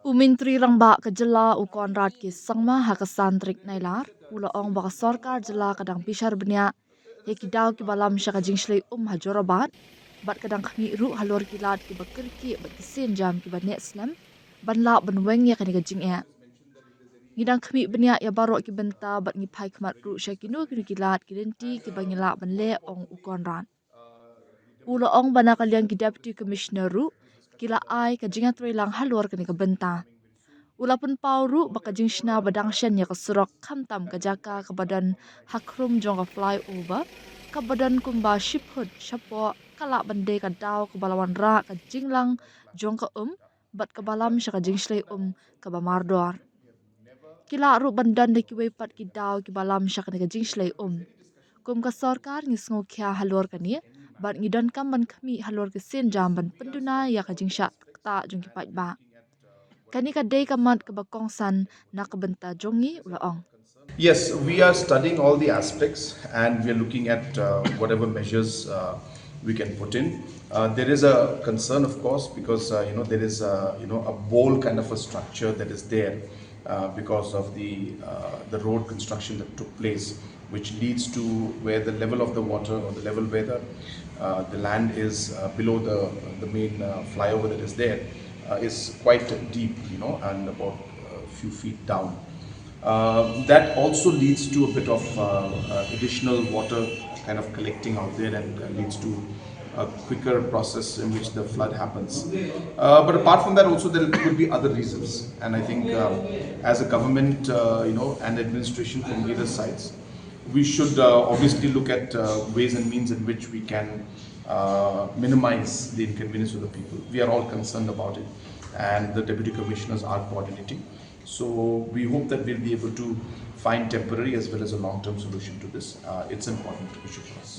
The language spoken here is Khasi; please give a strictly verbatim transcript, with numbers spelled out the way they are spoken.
U Myntri Rangbah ka jylla u Conrad K Sangma ha ka san tarik Nailar u la ong ba ka sorkar jylla ka dang bishar bniah ïa ki daw kiba lam sha ka jingshlei um ha Jorabat bad ka dang khmih ruh halor ki lad kiba kyrkieh bad ki sienjam kiba neh slem ban lah ban weng ïa kane ka jingeh. Ngi dang khmih bniah ïa baroh ki bynta bad ngi phai khmat ruh sha kino kino ki lad ki lynti kiba ngi lah ban leh, ong u Conrad. U la ong ba na ka liang ki Deputy Commissioner ruh ki la ai ka jingïatreilang halor kane ka bynta. U la pynpaw ruh ba ka jingshna ba dang shen ïa ka surok khamtam ka jaka kaba don ha khrum jong ka flyover kaba don kumba shi phut shapoh ka lah ban dei ka daw kaba la wanrah ka jinglang jong ka um bad kaba lam sha ka jingshlei um kaba mardor. Ki lah ruh ban don da kiwei pat ki daw kiba lam sha kane ka jingshlei um. Kum ka sorkar ngi sngewkhia halor kane bad ngi donkam ban khmih halor ki sienjam ban pynduna ïa ka jingshah ktah jong ki paidbah. Kane ka dei ka mat kaba kongsan na ka bynta jong ngi, u la ong. Yes, we are studying all the aspects and we are looking at uh, whatever measures uh, we can put in. Uh, there is a concern, of course, because uh, you know there is a, you know a bowl kind of a structure that is there uh, because of the uh, the road construction that took place, which leads to where the level of the water or the level where the uh, the land is uh, below the the main uh, flyover that is there uh, is quite deep, you know, and about a few feet down. Uh, that also leads to a bit of uh, uh, additional water kind of collecting out there and uh, leads to a quicker process in which the flood happens. Uh, but apart from that, also there could be other reasons. And I think um, as a government, uh, you know, and administration from various sides, we should uh, obviously look at uh, ways and means in which we can uh, minimize the inconvenience of the people. We are all concerned about it, and the deputy commissioners are coordinating. So we hope that we'll be able to find temporary as well as a long-term solution to this. Uh, it's an important issue for us.